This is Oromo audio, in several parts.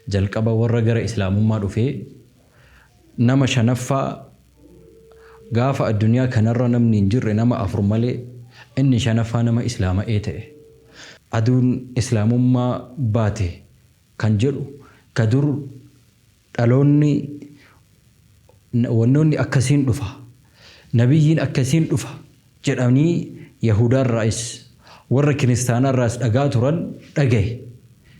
Jalqaba warra gara Islaamummaa dhufee nama shanaffaa, gaafa addunyaa kanarra namni hin jirre nama afur malee inni shanaffaa nama Islaama'ee ta'e. Aduun Islaamummaa baate kan jedhu ka dur dhaloonni wannoonni akkasiin dhufa, nabiyyiin akkasiin dhufa jedhanii Yahudaarraayis warra kiristaanaarraas dhagaa turan dhagaye.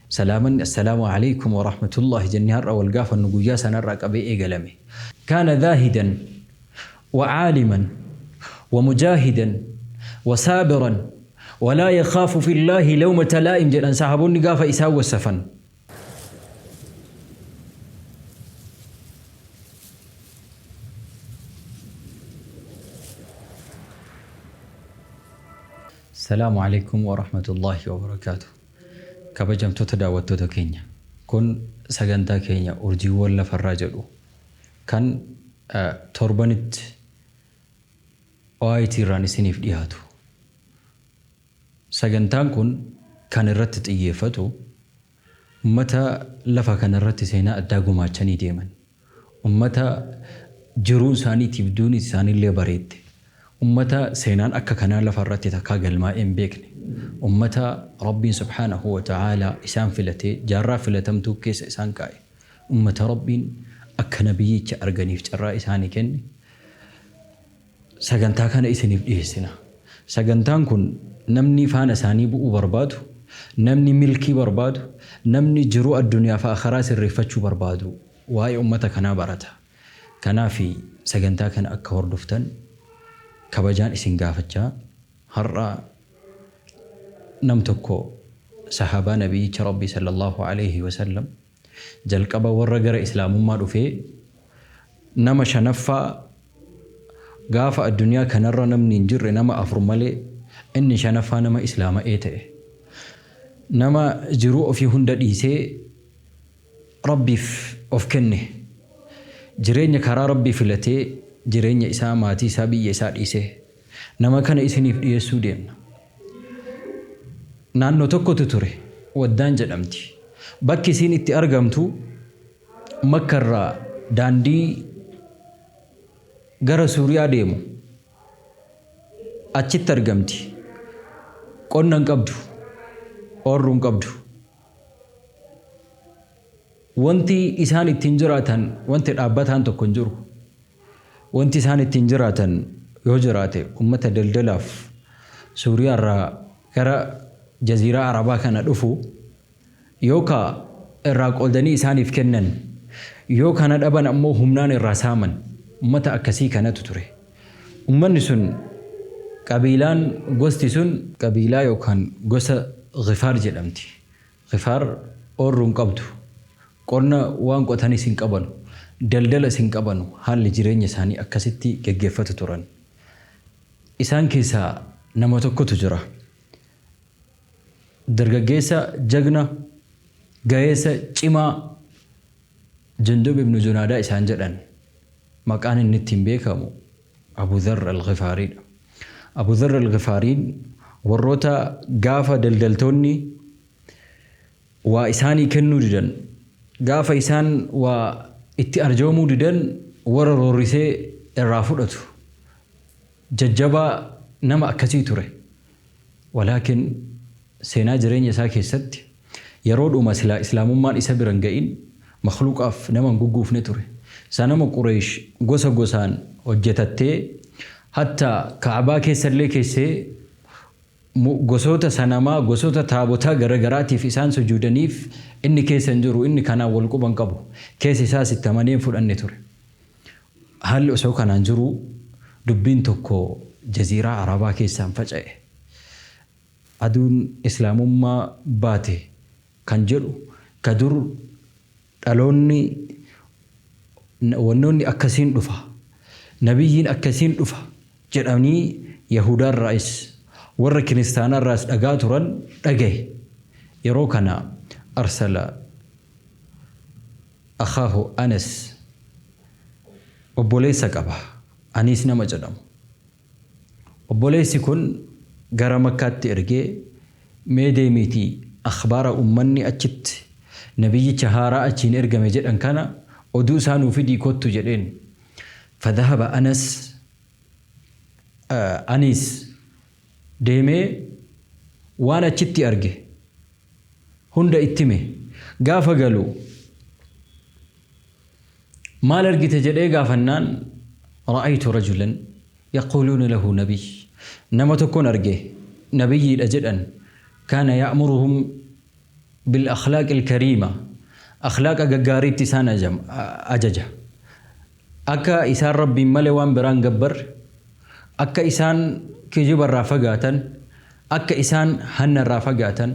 Salaamanni assalaamu alaykum wa rahmatullahi jennee har'a wal gaafannu guyyaa sanarraa qabee eegalame. Kaana zaahidan wa caaliman wa mujaahidan wa saabiran wa laa yakhaafu fillaahi lawmata laa'im jedhan sahaabonni gaafa isaan wassafan. Salaamu alaykum wa rahmatullahi wa barakaatuh. Kabajamtoota daawwattoota keenya, kun sagantaa keenya Urjiiwwan Lafarraa jedhu kan torbanitti OIT irraan isiniif dhiyaatu. Sagantaan kun kan irratti xiyyeeffatu ummata lafa kana irratti seenaa addaa gumaachanii deeman, ummata jiruun isaaniitiif duuni isaaniillee bareedde, ummata seenaan akka kanaa lafa irratti takkaa galmaa'ee hin beekne, ummata Rabbiin subhaanahu wa ta'aalaa isaan filatee jaarraa filatamtuu keessa isaan kaa'e, ummata Rabbiin akka nabiyyicha arganiif carraa isaanii kenne sagantaa kana isiniif dhiheessina. Sagantaan kun namni faana isaanii bu'uu barbaadu, namni milkii barbaadu, namni jiruu addunyaa fi akhiraa sirreeffachuu barbaadu waa'ee ummata kanaa barata. Kanaaf sagantaa kana akka hordoftan kabajaan isin gaafachaa, har'a nam tokko sahaabaa nabiyyicha Rabbii sallallahu alaihi wasallam jalqaba warra gara Islaamummaa dhufee nama shanaffaa, gaafa addunyaa kanarra namni hin jirre nama afur malee inni shanaffaa nama Islaama'ee ta'e. Nama jiruu ofii hunda dhiisee Rabbiif of kenne. Jireenya karaa Rabbii filatee jireenya isaa, maatii isaa, biyya isaa dhiisee. Nama kana isiniif dhiyeessuu deemna. Naannoo tokkotu ture, Waddaan jedhamti. Bakki isiin itti argamtu Makka irraa daandii gara Suuriyaa deemu achitti argamti. Qonna hin qabdu, oorruu hin qabdu. Wanti isaan ittiin jiraatan wanti dhaabbataan tokko hin jiru. Wanti isaan ittiin jiraatan yoo jiraate ummata daldalaaf Suuriyaa irraa gara Jaziiraa Arabaa kana dhufu yookaa irraa qoodanii isaaniif kennan, yoo kana dhaban ammoo humnaan irraa saaman. Ummata akkasii kanatu ture. Ummanni sun qabiilaan, gosti sun qabiilaa yookaan gosa Ghifaar jedhamti. Ghifaar oorruu hin qabdu. Qonna waan qotanis hin qabanu. Daldalas hin qabanu. Haalli jireenya isaanii akkasitti geggeeffatu turan. Isaan keessaa nama tokkotu jira. Dargaggeessa jagna, gaheessa cimaa Jundub ibn Junaadaa isaan jedhan. Maqaan inni ittiin beekamu Abu Dharr al-Ghifaariidha. Abu Dharr al-Ghifaariin warroota gaafa daldaltoonni waa isaanii kennuu didan, gaafa isaan waa itti arjoomuu didan warra roorrisee irraa fudhatu. Jajjabaa nama akkasii ture. Walaakin seenaa jireenya isaa keessatti yeroodhuma silaa Islaamummaan isa bira hin ga'in makhluuqaaf nama hin gugguufne ture. Sanama Qureeysh gosa gosaan hojjetattee hattaa Ka'abaa keessallee keessee gosoota sanamaa, gosoota taabotaa garagaraatiif isaan sujuudaniif inni keessa hin jiru, inni kanaan wal quba hin qabu. Keessa isaas itti amanee hin fudhanne ture. Haalli osoo kanaan jiruu dubbiin tokko Jaziiraa Arabaa keessaan faca'e. Aduun Islaamummaa baate kan jedhu ka dur dhaloonni wannoonni akkasiin dhufa, nabiyyiin akkasiin dhufa jedhanii Yahudaarraayis warra kiristaanaarraas dhagaa turan dhagaye. Yeroo kana arsala akhaahu Anas, obboleessa qaba, Aniis nama jedhamu. Obboleessi kun gara Makkaatti ergee, mee deemiitii akhbaara ummanni achitti Nabiyyicha haaraa achiin ergame jedhan kana oduu isaa nuu fidii kottu jedheen. Fadhahaba Anas Anis deemee waan achitti arge hunda itti hime. Gaafa galu maal argite jedhee gaafannaan ra'aytu rajulan yaquuluuna lahu nabiy nama tokkon arge nabiyyiidha jedhan kaana ya'muruhum bil akhlaaqil kariima akhlaaqa gaggaariitti isaan ajaja akka isaan rabbiin malee waan biraan gabbarre akka isaan kijiba irraa fagaatan akka isaan hanna irraa fagaatan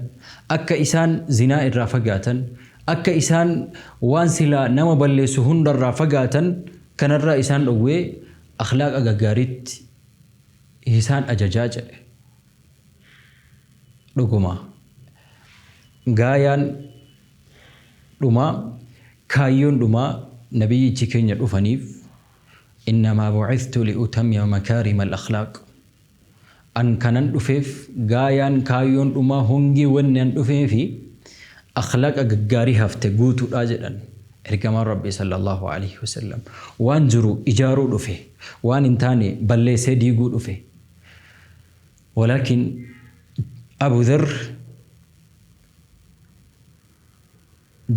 akka isaan zinaa irraa fagaatan akka isaan waan silaa nama balleessu hunda irraa fagaatan kanarraa isaan dhowwee akhlaaqa gaggaariitti isaan ajajaa jedhe. Dhuguma gaayaan dhumaa kaayyoon dhumaa nabiyyichi keenya dhufaniif innamaa bu'ithtu li'utammima makaarima al-akhlaaq an kanan dhufeef gaayaan kaayyoon dhumaa hongii wanni an dhufeefi akhlaaqa gaggaarii hafte guutuudha jedhan ergamaan rabbii sallallahu alaihi wasallam waan jiru ijaaruu dhufe waan hin taane balleessee diiguu dhufe walaakin Abu Dharr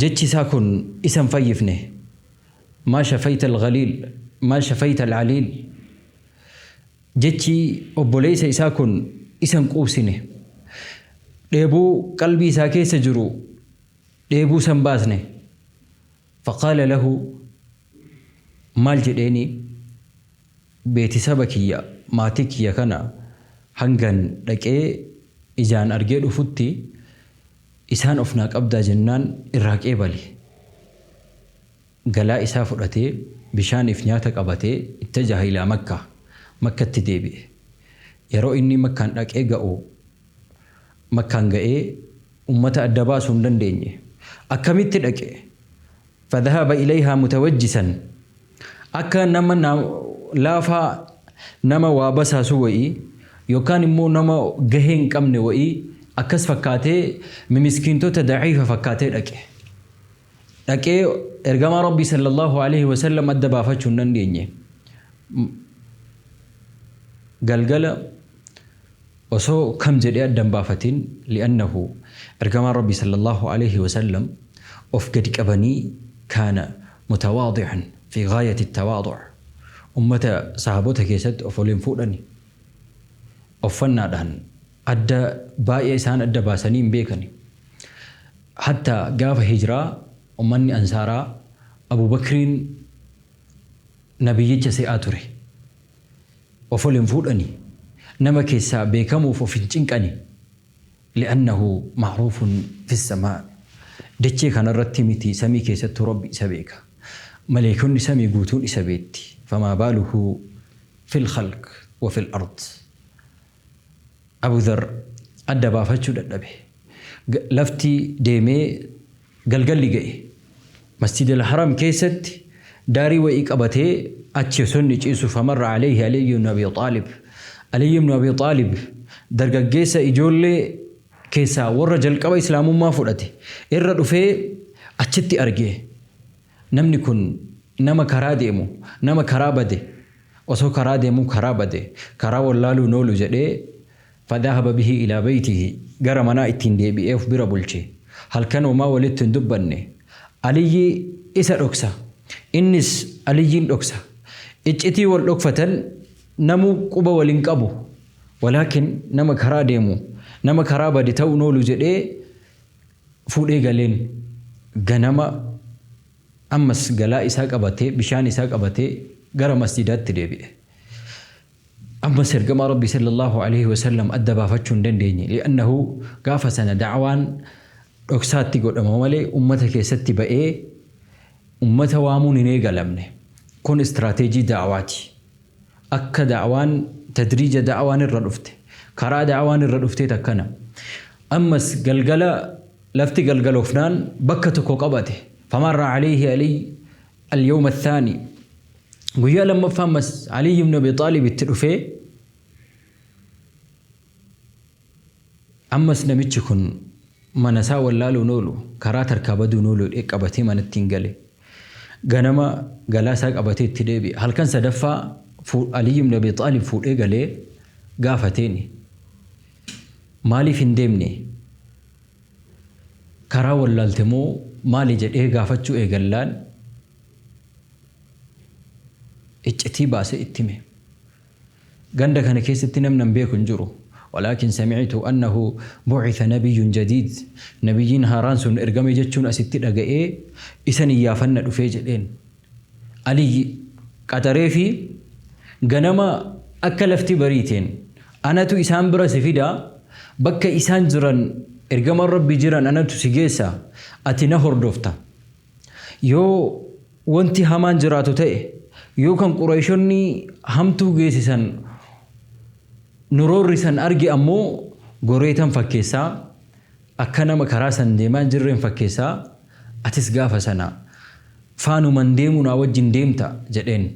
jechi isaa kun isa hin fayyifne maa shafayta al-ghaliil maa shafayta al-aliil jechi obboleessa isaa kun isa hin quubsine dheebuu qalbii isaa keessa jiru dheebuu san baasne faqaala lahu maal jedheeni beetisaba kiyya maatii kiyya kana hangan dhaqee ijaan argee dhufutti isaan of naa qabdaa jennaan irraa qeebale. Galaa isaa fudhatee bishaaniif nyaata qabatee ittajaha ilaa Makka Makkatti deebi'e. Yeroo inni Makkaan dhaqee ga'u Makkaan ga'ee ummata adda baasuu hin dandeenye. Akkamitti dhaqe? Fadhahaba ilayhaa mutawajjisan akka nama laafaa nama waa basaasu wa'ii yookaan immoo nama gahee hin qabne wa'ii akkas fakkaatee mimiskiintota daciifa fakkaatee dhaqe. Dhaqee ergamaa Rabbii sallallahu alaihi wasallam adda baafachuu hin dandeenye. Galgala osoo kam jedhee adda hin baafatin li'annahu ergamaan Rabbii sallallahu alaihi wasallam of gadi qabanii kaana mutawaadi'an fi gaayati tawaadu' ummata sahaabota keessatti of ol hin fuudhani Uffannaadhaan adda baay'ee isaan adda baasanii hin beekani. Hatta gaafa hijraa ummanni Ansaaraa Abu Bakriin Nabiyyicha se'aa ture. Of ol hin fuudhani. Nama keessaa beekamuuf of hin cinqani. Li'annahu ma'ruufun fis-samaa. Dachee kanarratti miti samii keessattuu Rabbi isa beeka. Maleeykonni samii guutuun isa beekti. Famaa baaluhu fil khalq wa fil ard. Abu Dharr adda baafachuu dadhabe. Lafti deemee galgalli ga'e. Masjidal Haram keessatti daarii wa'ii qabatee achi osoo inni ciisu famarra alayhi Aliyyu ibn Abi Xaalib. Aliyyu ibn Abi Xaalib dargaggeessa ijoollee keessaa warra jalqaba Islaamummaa fudhate irra dhufee achitti arge. Namni kun nama karaa deemu, nama karaa bade, osoo karaa deemuu karaa bade, karaa wallaaluu hin oolu jedhee fadhahaba bihi ilaa baytihi gara manaa ittiin deebi'ee of bira bulche. Halkan homaa walitti hin dubbanne. Aliyyi isa dhoksa. Innis Aliyyiin dhoksa. Iccitii wal dhokfatan namuu quba wal hin qabu. Walaakin nama karaa deemu, nama karaa bade ta'uu hin oolu jedhee fuudhee galeen. Ganama ammas galaa isaa qabatee, bishaan isaa qabatee gara masjidaatti deebi'e. Ammas Ergamaa Rabbii sallallaahu aleyhi wa sallam adda baafachuu hin dandeenye. Li'annahu gaafa sana da'waan dhoksaatti godhama malee ummata keessatti ba'ee ummata waamuun hin eegalamne. Kun istiraateejii da'waati. Akka da'waan tadriija da'waan irra dhufte, karaa da'waan irra dhufteet akkana. Ammas galgala lafti galgaloofnaan bakka tokko qabate. Famarra alayhi Aliy al-yawma ath-thani. Guyyaa lammaffaa ammas Aliy ibn Abi Xaalib itti dhufee ammas namichi kun Mana isaa wallaaluun oolu, karaa tarkaa baduun oolu jedhee qabatee manatti hin gale. Ganama galaa isaa qabatee itti deebi'e. Halkan sadaffaa Aliyyi ibn Abi Xaalib fuudhee galee gaafateeni. Maaliif hin deemne? Karaa wallaalte moo maali jedhee gaafachuu eegallaan iccitii baasee itti hime. Ganda kana keessatti namni an beeku hin jiru. Walaakin sami'tu annahu bu'itha nabiyyun jadiid. Nabiyyiin haaraan sun ergame jechuun asitti dhaga'ee isan iyyaafanna dhufee jedheen. Aliyyi qaxareefii ganama akka lafti bariiteen anatu isaan bira si fida, bakka isaan jiran ergamaan Rabbii jiran anatu si geessa, ati na hordofta. Yoo wanti hamaan jiraatu ta'e, yoo kan Qurayshonni hamtuu geessisan nu roorrisan arge ammoo goreetan fakkeessaa, akka nama karaa san deemaa hin jirreen fakkeessaa, atis gaafa sana faanuman deemuu naa wajjin deemta jedheen.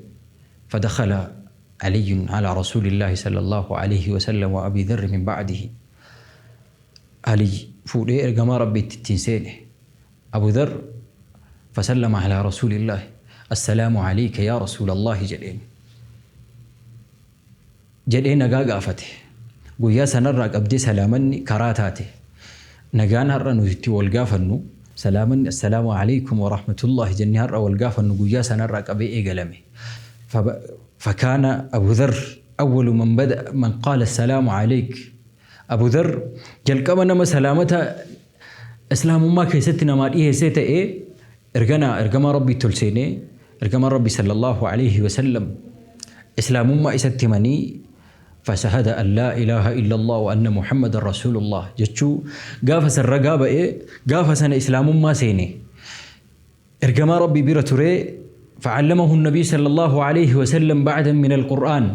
Fadakhala Aliyyun alaa Rasuulillaahi sallallaahu aleyhi wasallam wa Abii Dharri min ba'dihi. Aliyyi fuudhee ergamaa Rabbiitti ittiin seene. Abu Dharr fasallama alaa Rasuulillaahi Assalaamu aleyka yaa Rasuulallaahi jedheen. Jedhee nagaa gaafate. Guyyaa sanarraa qabdee salaamanni karaa taate. Nagaan har'a nuti itti wal gaafannu, salaamanni Assalaamu aleykum wa rahmatullaahi jennee har'a wal gaafannu guyyaa sanarraa qabee eegalame. Fakaana Abu Dharr awwalu man bada'a man qaala assalaamu aleyk. Abu Dharr jalqaba nama salaamata Islaamummaa keessatti namaa dhiheessee ta'ee ergana ergamaa Rabbiitti ol seenee ergamaan Rabbii sallallaahu aleyhi wa sallam Islaamummaa isatti himanii fashahada an laa ilaaha illallah wa anna Muhammadan rasuulullah jechuu gaafa san ragaa ba'ee gaafa sana Islaamummaa seene. Ergamaa Rabbii bira turee fa'allamahu nabii sallallaahu aleyhi wa sallam ba'dan min al-Qur'aan.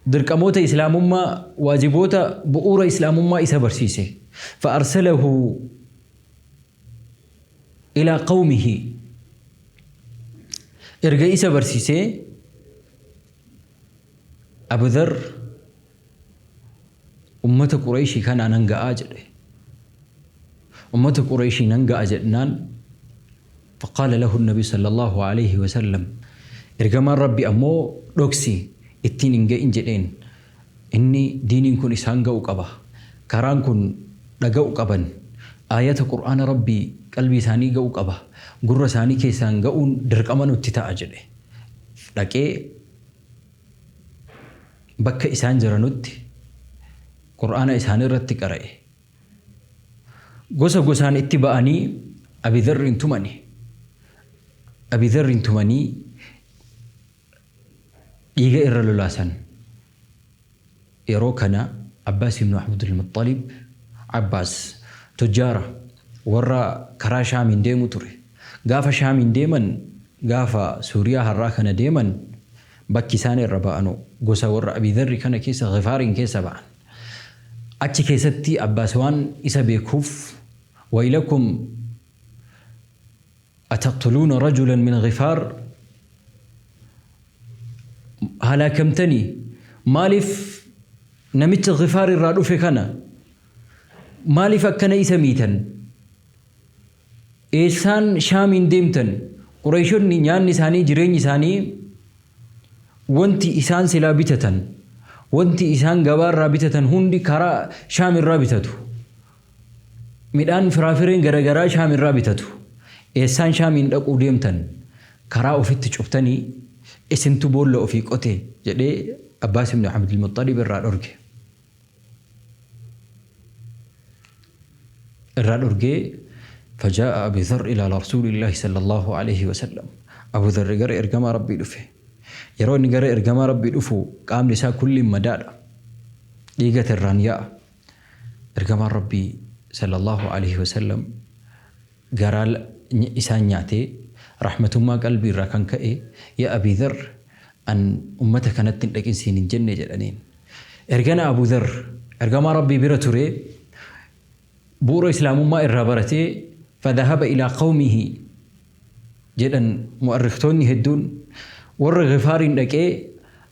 Dirqamoota Islaamummaa, waajiboota bu'uura Islaamummaa isa barsiise. Fa'arsalahu ilaa qawmihi. Erga isa barsiisee Abu Dharr ummata Qurayshii kanaa nan ga'aa jedhe. Ummata Qurayshii nan ga'a jedhnaan faqaala lahu nabi sallallahu alaihi wasallam ergamaan Rabbi ammoo dhoksi ittiin hin ga'in jedheen. Inni diiniin kun isaan ga'u qaba. Karaan kun dhaga'u qaban. Aayata Qur'aana Rabbii qalbii isaanii ga'u qaba. Gurra isaanii keessaan ga'uun dirqama nutti ta'a jedhe. Dhaqee bakka isaan jiranutti Qur'aana isaanii irratti qara'e. Gosa gosaan itti ba'anii Abi Dharriin tumani. Abi Dharriin tumanii dhiiga irra lolaasan. Yeroo kana Abbaas ibn Abdul Muxxalib, Abbaas, tujjaara, warra karaa Shaamiin deemu ture. Gaafa Shaamiin deeman, gaafa Suuriyaa har'aa kana deeman, bakki isaan irra ba'anu gosa warra Abii Dharri kana keessa Ghifaariin keessa ba'an. Achi keessatti Abbaas waan isa beekuuf, Waylakum ataqtuluuna rajulan min Ghifaar halaakamtanii maaliif namicha Ghifaar irraa dhufe kana maaliif akkana isa miitan? Eessaan Shaamiin deemtan? Qureeshonni nyaanni isaanii jireenyi isaanii wanti isaan silaa bitatan wanti isaan gabaarraa bitatan hundi karaa Shaam irraa bitatu. Midhaan firaafireen garagaraa Shaam irraa bitatu. Eessaan Shaamiin dhaquu deemtan? Karaa ofitti cuftanii isintu boolla ofii qote jedhee Abbaas ibn Abdul Muxxalib irraa dhorge. Irraa dhorgee fajaa'a Abi Dharr ilaa Rasuulillaahi sallallahu alaihi wasallam. Abu Dharr gara ergamaa Rabbii dhufe. Yeroo inni gara ergamaa Rabbii dhufu qaamni isaa kulliin madaadha. Dhiiga irraan yaa'a. Ergamaan Rabbii sallallahu alaihi wasallam garaa isaan nyaatee rahmatummaa qalbii irraa kan ka'e yaa Abii Dharr an ummata kanatti hin dhaqin siin hin jenne jedhaniin. Ergana Abu Dharr ergamaa Rabbii bira ture bu'uura Islaamummaa irraa baratee fadhahaba ilaa qawmihi jedhan mu'arriktoonni hedduun warra Ghifaariin dhaqee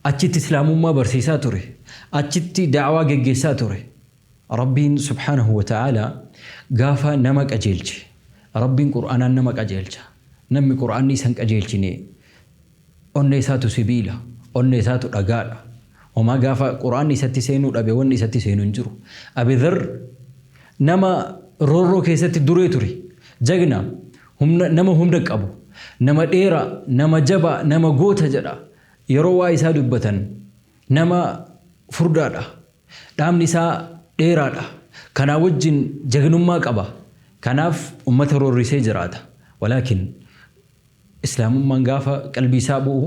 achitti Islaamummaa barsiisaa ture. Achitti da'waa geggeessaa ture. Rabbiin subhaanahu wa ta'aalaa Gaafa nama qajeelche, Rabbiin Qur'aanaan nama qajeelcha. Namni Qur'aanni isa hin qajeelchine onnee isaatu sibiila, onnee isaatu dhagaadha. Homaa gaafa Qur'aanni isatti seenuu dhabe wanni isatti seenu hin jiru. Abi Dharr nama roorroo keessatti duree ture. Jagna, humna, nama humna qabu, nama dheeraa, nama jabaa, nama goota jedha. Yeroo waa isaa dubbatan nama furdaadha. Dhaabni isaa dheeraadha. Kanaa wajjin jagnummaa qaba. Kanaaf ummata roorrisee jiraata. Walaakin Islaamummaan gaafa qalbii isaa bu'u,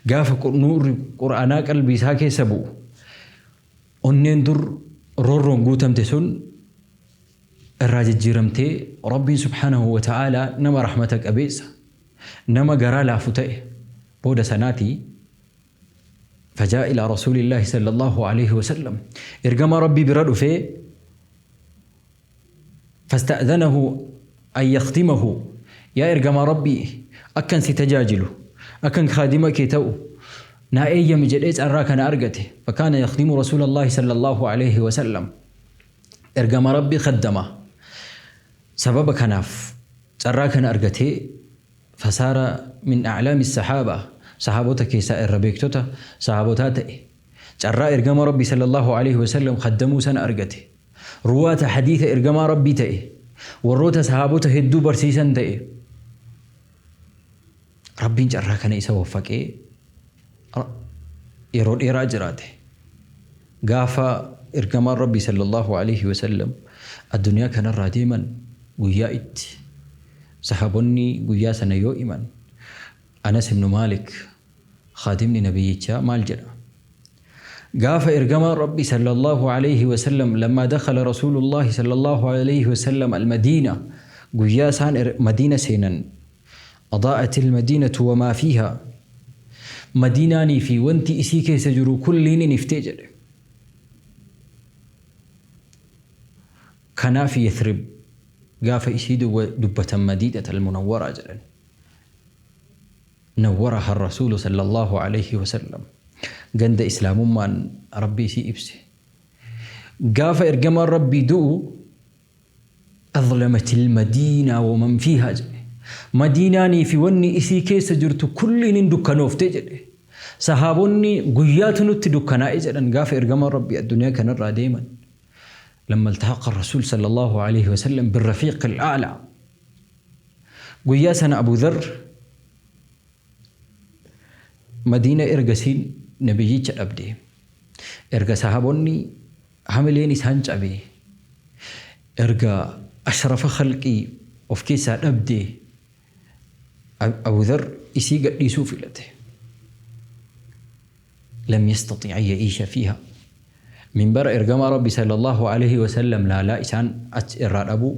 gaafa nuurri Qur'aanaa qalbii isaa keessa bu'u, onneen dur roorroon guutamte sun irraa jijjiiramtee Rabbiin subhaanahu wa ta'aalaa nama rahmata qabeessa, nama garaa laafu ta'e. Booda sanaati fajaa ilaa Rasuulillaahi sallallahu aleyhi wa sallam ergamaa Rabbii bira dhufee fasta'dhanahu an yakhdimahu yaa ergamaa Rabbii akkan si tajaajilu akkan khaadima kee ta'u naa eeyyami jedhee carraa kana argate. Fakaana yakhdimu Rasuulallaahi sallallahu aleyhi wa sallam ergamaa Rabbii khaddama. Sababa kanaaf carraa kana argatee fasaara min a'laami sahaaba sahaabota keessaa irra beektota sahaabotaa ta'e. Carraa ergamaa Rabbii sallallahu aleyhi wa sallam khaddamuu sana argate. Ruwaata hadiisa ergamaa Rabbii ta'e. Warroota sahaabota hedduu barsiisan ta'e. Rabbiin carraa kana isa waffaqee yeroo dheeraa jiraate. Gaafa ergamaan Rabbii sallallahu aleyhi wa sallam addunyaa kanarraa deeman guyyaa itti sahaabonni guyyaa sana yoo himan Anas ibnu Maalik khaadimni nabiyyichaa maal jedha? Gaafa ergamaan Rabbii sallallahu aleyhi wa sallam lammaa dakhala Rasuulullaahi sallallahu aleyhi wa sallam al-Madiina guyyaa isaan Madiina seenan adaa'atil madiinatu wamaa fiihaa Madiinaanii fi wanti isii keessa jiru kulliin in iftee jedhe. Kanaaf Yathrib gaafa isii dubbatan Madiinat al-Munawwaraa jedhan. Nawwaraha ar-Rasuulu sallallahu aleyhi wa sallam. Ganda Islaamummaan Rabbi isii ibse. Gaafa ergamaan Rabbii du'u Adlamatil madiinaa waman fiihaa jedhe. Madiinaanii fi wanni isii keessa jirtu kulliin hin dukkanoofte jedhe. Sahaabonni guyyaatu nutti dukkanaa'e jedhan gaafa ergamaan Rabbii addunyaa kanarraa deeman. Lamma iltahaqa Rasuul sallallahu aleyhi wa sallam birrafiiqil a'laa. Guyyaa sana Abu Dharr Madiina ergasiin nabiyyicha dhabde. Erga sahaabonni hamileen isaan cabe, erga ashrafa khalqii of keessaa dhabde, Abu Dharr isii gadhiisuu filate. Lam yastaxi' an ya'iisha fiihaa. Minbara Ergamaa Rabbii sallallaahu aleyhi wa sallam laalaa isaan achi irraa dhabuu,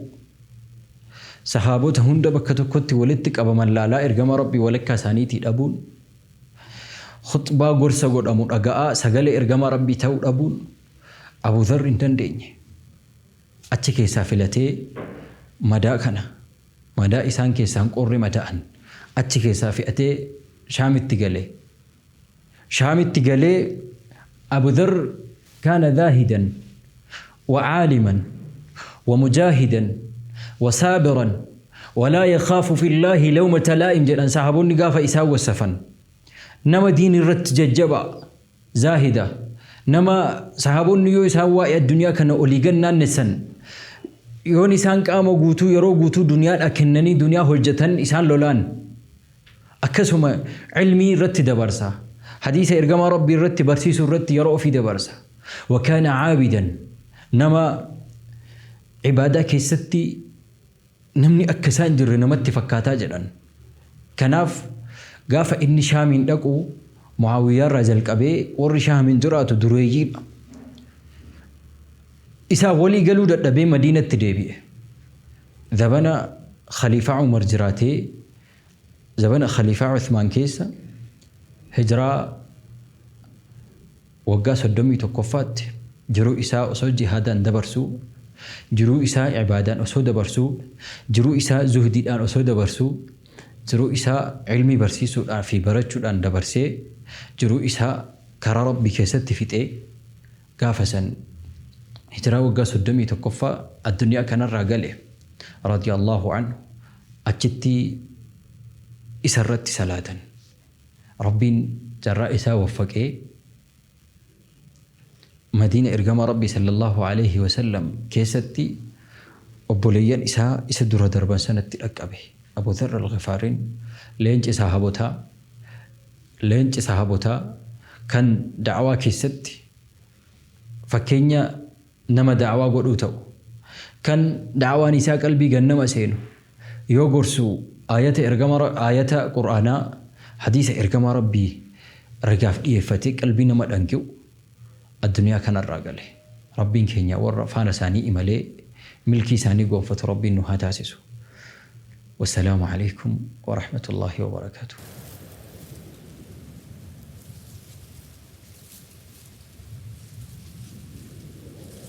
Sahaabota hunda bakka tokkotti walitti qabaman laalaa Ergamaa Rabbii walakkaa isaaniitii dhabuun, Khuxbaa gorsa godhamu dhaga'aa sagalee Ergamaa Rabbii ta'uu dhabuun Abu Dharr hin dandeenye. Achi keessaa filatee madaa kana, madaa isaan keessaan qorri mada'an achi keessaa fi'atee Shaamitti gale. Shaamitti galee Abu Dharr kaana zaahidan wa caaliman wa mujaahidan wa saabiran wa laa yakhaafu fillaahi lawmata laa'im jedhan sahaabonni gaafa isaan wassafan. Nama diin irratti jajjabaa, zaahida, nama sahaabonni yoo isaan waa'ee addunyaa kana olii gad naannessan yoon isaan qaama guutuu yeroo guutuu duniyaadhaa kennanii duniyaa hojjatan isaan lolaan. Akkasuma ilmii irratti dabarsa. Hadiisa Ergamaa Rabbii irratti barsiisuu irratti yeroo ofii dabarsa. Wa kaana caabidan nama ibaadaa keessatti namni akka isaa hin jirre namatti fakkaataa jedhan. Kanaaf gaafa inni Shaamiin dhaqu Mu'aawiyyaarraa jalqabee warri Shaamiin jiraatu dureeyyiidha. Isaan walii galuu dadhabee Madiinatti deebi'e. Zabana Khaliifaa Umar jiraatee Zabana Khaliifaa Uthmaan keessa Hijraa waggaa 31ffaatti jiruu isaa osoo jihaadaan dabarsuu, jiruu isaa ibaadaan osoo dabarsuu, jiruu isaa zuhdiidhaan osoo dabarsuu, jiruu isaa ilmii barsiisuudhaan fi barachuudhaan dabarsee, jiruu isaa karaa Rabbii keessatti fixee gaafa san Hijiraa waggaa 31ffaa addunyaa kanarraa gale radiyallahu anhu. Achitti isarratti salaatan. Rabbiin carraa isaa waffaqee Madiina ergamaa Rabbii sallallahu alaihi wasallam keessatti obboleeyyan isaa isa dura darban sanatti dhaqqabe. Abu Dharr al-Ghifaariin leenci sahaabotaa, leenci sahaabotaa kan da'awaa keessatti fakkeenya nama da'awaa godhuu ta'u, kan da'awaan isaa qalbii gannama seenu, yoo gorsu aayata ergama aayata Qur'aanaa, hadiisa ergamaa Rabbii ragaaf dhiyeeffatee qalbii nama dhangi'u addunyaa kanarraa gale. Rabbiin keenya warra faana isaanii imalee milkii isaanii gonfatu Rabbiin nu haa taasisu. Wassalaamu alaikum wa rahmatullahi wa barakaatuh.